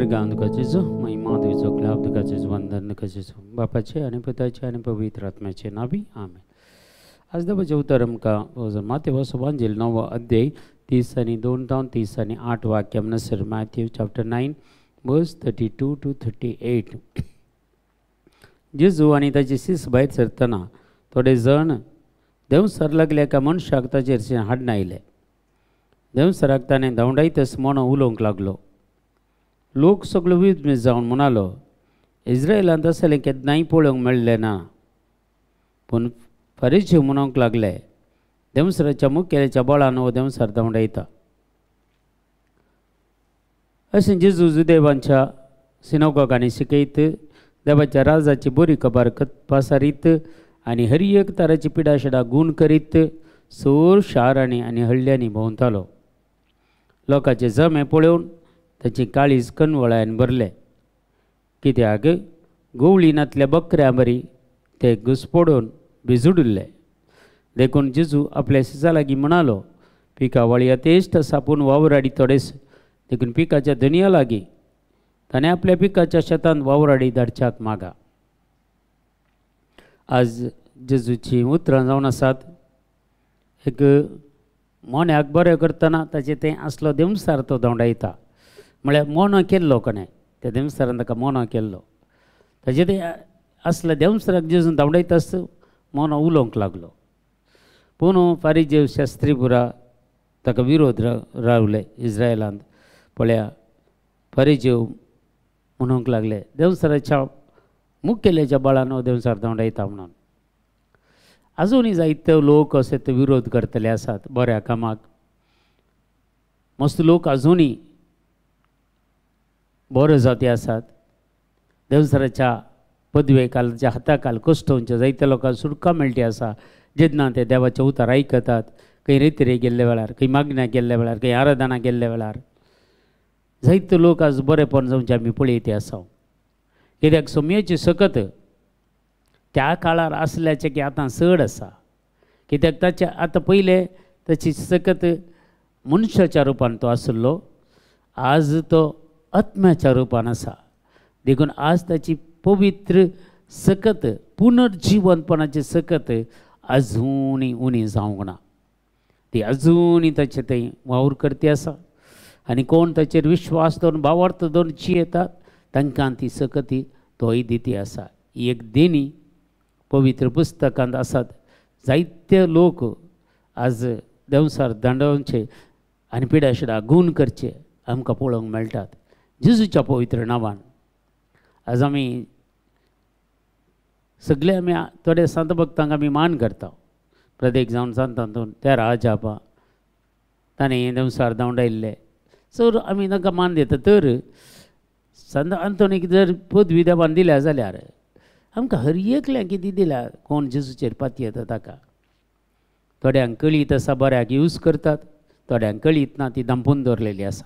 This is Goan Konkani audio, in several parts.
गांव तुका जेजू, महिमा तुजो, क्लाब तुका जेजू, वंदन तुका जेजू, बापाचे आनी पुताचे आनी पवित्र आत्म्याचे नावी, आमेन. आज देवाचें उतर आमकां मातेव वांजेल 9 अध्याय 32 जावन 38 वाक्य म्हणसर मॅथ्यू चॅप्टर 9 वर्स 32 to 38. जेजू आनी ताची शिस भायर सरतना थोडे जण देंवसर लागले एका मनशाक ताचेर हाडून आयले. देंवसराक ताणें धांवडायतच मोनो उलोवंक लागलो. लोक सगळो विस्मीत जावन म्हणालो, इस्रायलांत असलें केन्नाय पळोवंक मेळ्ळें ना. पूण फारीजय म्हणूंक लागले, देंवसराच्या मुखेल्याच्या बळान हो देंवसर धांवडायता. अशें जेजू जुदेवांच्या सिनोगांनी शिकयत, देवाच्या राजाची बरी खबर पासारीत आनी हर एक तराची पिडाशिडा गूण करीत सोर शारांनी आनी हळ्यांनी भोंवतालो. लोकांचे जमे पळोवन ताची काळीज कनवळायन भरले, कित्याक गोवळी नातल्या बकऱ्या बरी ते घुसपडून भिजुडिल्ले. देखून जेजू आपल्या शिसा लागीं म्हणालो, पिका वळया तेश्ट आसा पूण वावराडी थोडेच, देखून पिकाच्या धनया लागीं ताणें आपल्या पिकाच्या शेतांत वावराडी धाडच्याक मागा. आज जेजूची उतरां जावन आसात. एक मोन्याक बरें करतना ताचें तें आसलो देंवसार तो धांवडायता, म्हळ्यार मोनो केल्लो कोणें त्या देंवसारान ताका मोनो केल्लो. ताचें तें आसलें देंवसराक जेजून धांवडायता आसता मोनो उलोवंक लागलो. पूण फारीजेव शास्त्री पुरा ताका विरोध रावले इस्रायलांत. पळया फारीजेव म्हणूंक लागले, देंवसराच्या मुखेल्याच्या बळान हो देंवसार धांवडायता म्हणून. आजुनूय जायते लोक अशे ते विरोध करतले आसात बऱ्या कामाक. मस्त लोक आजुनूय बरो जाती आसात. देंवसराच्या पदवेकालच्या हाताकाल कश्टोवचे जायत्या लोकांक सुटका मेळटी आसा जेन्ना ते देवाचें उतर आयकतात. खंय रेतिरे गेल्ले वेळार, खंय मागण्या गेल्ल्या वेळार, खंय आराधना गेल्ल्या वेळार जायते लोक आज बरेपण जावचे आमी पळयते आसा. कित्याक सोमयेची सकत त्या काळार आसल्याचें की आतां चड आसा. कित्याक ताचे आतां पयलें ताची सकत मनशाच्या रुपान तो आसलो, आज तो आत्म्याच्या रुपान आसा. देखून आज ताची पवित्र सकत पुनर्जिवनपणाची सकत अजूनय उणी जावंक ना. ती अजूनय ताचे थंय वावर करती आसा आनी कोण ताचेर विश्वास दवरून भावार्थ दवरून जियेतात तांकां ती सकती तोय दिती आसा. ही एक देणी पवित्र पुस्तकांत आसात. जायते लोक आज देंवसार दांडोवचे आनी पिडाशिडा गूण करचे आमकां पळोवंक मेळटात जेजूच्या पवित्र नांवान. आज आमी सगळे आमी थोडे संत भक्तांक आमी मान करता. प्रत्येक जावन संतांतून त्या राजापा ताणें देंवसार धांवडायल्ले सो आमी तांकां मान दिता. तर संत आंतोनीक जर पदवी देवान दिल्या जाल्यार आमकां हर एकल्याक कितें दिल्या कोण जेजूचेर पातयेता ताका. थोड्यांक कळीत आसा बऱ्याक यूज करतात, थोड्यांक कळीत ना ती धांपून दवरलेली आसा.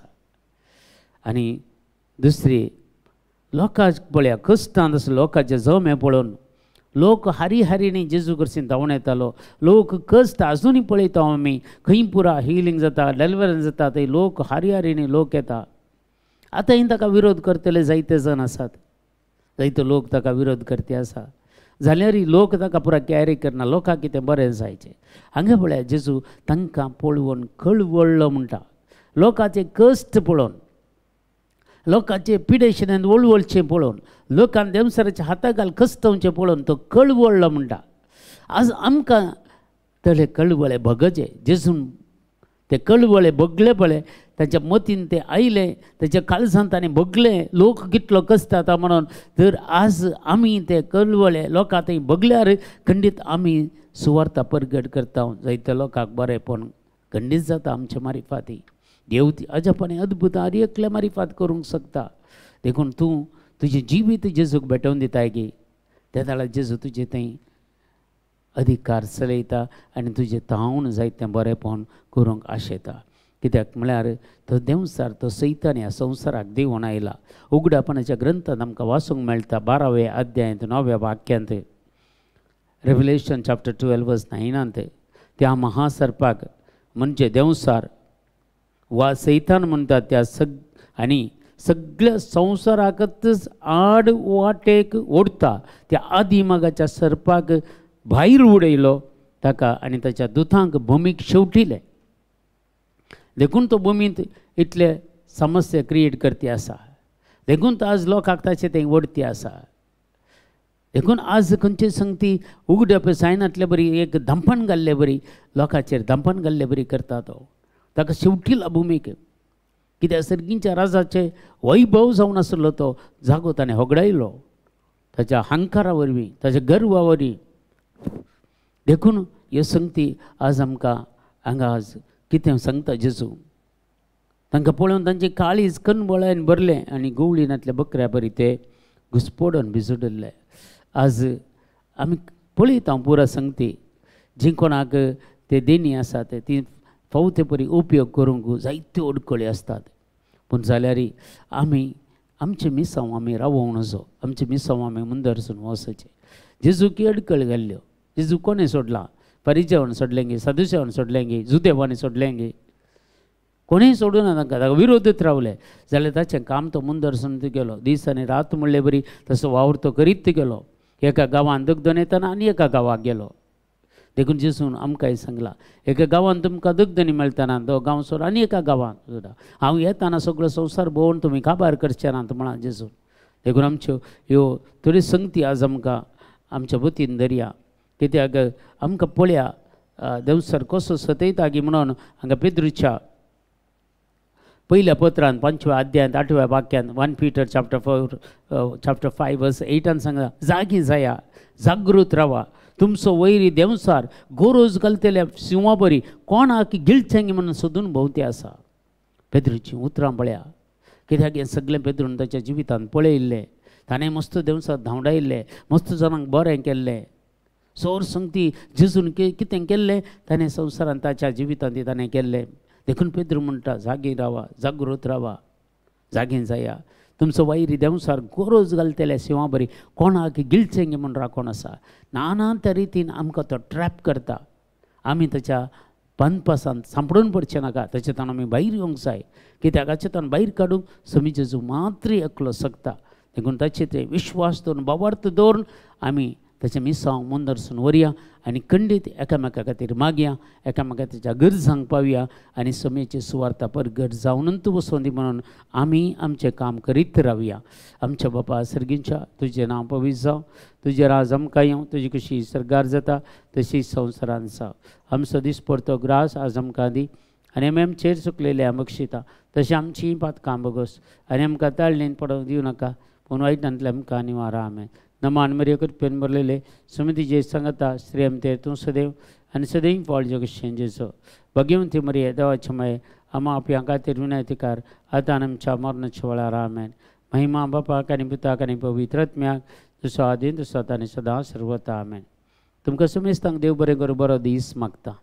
आनी दुसरी लोकांक पळया कश्टान आसा लोकांचे जमे पळोवन लोक हारी हारीनी जेजू कडसून धांवून येतालो. लोक कश्ट आजुनूय पळयता आमी, खंय पुरा हिलींग जाता, डेलिवरन्स जाता, थंय लोक हारी हारीनी लोक येता. आतां ही ताका विरोध करतले जायते जण आसात, जायते लोक ताका विरोध करते आसा. जाल्यार लोक ताका पुरा कॅरी करना, लोकांक कितें बरें जायचें. हांगा पळया जेजू तांकां पळोवन कळवळ्ळो म्हणटा. लोकांचे कश्ट पळोवन, लोकांचे पिडेशनान वळवळचें पळोवन, लोकान देंवसराच्या हाताकाल कश्टवचें पळोवन तो कळवळ्ळो म्हणटा. आज आमकां तले कळवळे भगचे जेजून ते कळवळे भगले पळय ताच्या मतीन ते आयले, ताच्या काळजान ताणें भगले लोक कितलो कश्ट म्हणून. तर आज आमी ते कळवळे लोकां थंय भगल्यार खंडीत आमी सुवार्ता परगट करता. जायते लोकांक बरेंपण खंडीत जाता आमचे मारिफाती. देव अजापाने अद्भुत हर एकल्या मारिफात करूंक शकता. देखून तूं तुजें जिवीत जेजूक भेटोवन दिताय गी त्या वेळार जेजू तुजे थंय अधिकार चलयता आनी तुजें तावन जायतें बरेंपण करूंक आशेता. कित्याक म्हळ्यार तो देंवसार तो सैतान ह्या संवसाराक देवून आयला. उगडापणाच्या ग्रंथांत आमकां वाचूंक मेळटा 12व्या अध्यायांत 9व्या वाक्यांत, रेवलेशन चॅप्टर 12 वर्स 9 त्या महासर्पाक म्हणजे देंवसार वा सैतान म्हणटात त्या आनी सगळ्या संवसाराकच आड वाटेक ओडटा त्या आदिमागाच्या सर्पाक भायर उडयलो ताका आनी ताच्या दुतांक भुमीक शेवटिले. देखून तो भुमींत इतले समस्या क्रिएट करती आसा. देखून तो आज लोकांक ताचे तें वडती आसा. देखून आज खंयचे संगती उगडप जायनातले बरी एक धांपण घाल्ले बरी लोकांचेर धांपण घाल्ले बरी करता तो. ताका शेवटिला भुमीक. कित्याक सर्गींच्या राजाचे वैभव जावन आसलो तो जागो ताणें होगडायलो ताच्या हांकारा वरवीं, ताच्या गर्वा वरवीं. देखून ह्यो संगती आज आमकां हांगा आज कितें सांगता जेजू. तांकां पळोवन तांचे काळीज कनबळान भरलें आनी गवळीनातल्या बकऱ्या बरी ते घुसपोडून भिजडिल्ले. आज आमी पळयता पुरा संगती जी कोणाक ते देणी आसात ती फावो ते परी उपयोग करूंक जायत्यो अडकळी आसतात. पूण जाल्यार आमी आमचें मिसांव आमी रावोवंक नजो, आमचें मिसांव आमी मुंदरसून वचचें. जेजूकी अडकळ घाल्ल्यो, जेजू कोणें सोडला? परिचयान सोडलें गे, सदुस्यान सोडलें गे, जुदेवांनी सोडलें गे, कोणेंय सोडूं ना तांकां, ताका विरोधत रावले जाल्यार ताचें काम तो मुंदरसून गेलो. दीस आनी रात म्हणले बरी तसो वावर तो करीत गेलो. एका गांवांत दुग्धन येतना आनी एका गांवाक गेलो. देखून जेजून आमकांय सांगलां एका गांवांत तुमकां दुग्धनी मेळटना तो गांव सोड आनी एका गांवांत सुद्दां हांव येताना सगळो संवसार भोंवन तुमी काबार करचे नात म्हळां जेजून. देखून आमच्यो ह्यो थोडी संगती आज आमकां आमच्या वतीन धरया. कित्याक आमकां पळया देवसर कसो सतयता गी म्हणून हांगा पेद्रूच्या पयल्या पत्रान 5व्या अध्यायांत 8व्या वाक्यान 1 Peter chapter 4 chapter 5 verse 8 सांगता, जागी जाया, जागृत रावा, तुमचो वैरी देंवसार गोरोज घालतल्या शिंवा बरी कोणाक गिळचें म्हणून सोदून भोंवती आसा. पेद्रूचीं उतरां पळया. कित्याक हें सगळें पेद्रून ताच्या जिवितांत पळयिल्लें. ताणें मस्त देंवसार धांवडायिल्लें, मस्त जाणांक बरें केल्लें. सोर संगती जेजून कितें केल्लें ताणें संवसारांत ताच्या जिवितांत ताणें केल्लें. देखून पेद्रू म्हणटा जागी रावा, जागृत रावा, जागी जाया, तुमचो वैरी देंवसार गोरोज घालतल्या शिंवा बरी कोणाक गिळचें म्हूण राखून आसा. नाना त्या रितीन आमकां तो ट्रॅप करता. आमी ताच्या पानपासांत सांपडून पडचें नाका. ताचें आमी भायर येवंक जाय. कित्याक हाचें भायर काडूंक समी जेजू मात्र एकलो शकता. देखून ताचेर ते विश्वास दवरून बाबार्थ दवरून आमी ताचें मिसांव मुंदरसून व्हरया आनी खंडीत एकामेका खातीर मागया, एकामेका ताच्या गरजांक पावया आनी समेची सुवार्था परगट जावनूच वचों दी म्हणून आमी आमचें काम करीत रावया. आमच्या बापा सर्गींच्या तुजें नांव पवित्र जावं, तुजें राज आमकां येवं, तुजी कशी सर्गार जाता तशी संवसारान जावं. आमचो दिसपडतो ग्रास आज आमकां दी आनी आमी आमचेर चुकलेले बक्षिता तशें आमचीं पातकां बगस आनी आमकां ताळणेन पडोवंक दिवं नाका, पूण वायटांतले आमकां निवारा. आमेन. नमान मरिया कृपेन भरलेले समितीचे सांगता श्रीयमते तूं सदैव आनी सदैव फळ जगशें जेजो. भगवंती मरिया देवाचे माये आमा आपल्या खातीर विनयतीकार आतां आमच्या मरणाच्या वेळार. आमेन. महिमा बापाक आनी पुताक आनी पवित्र आत्म्याक, जसो आदीं तसो आतां आनी सदां सर्वता. आमेन. तुमकां समेस्तांक देव बरें करूं, बरो दीस मागता.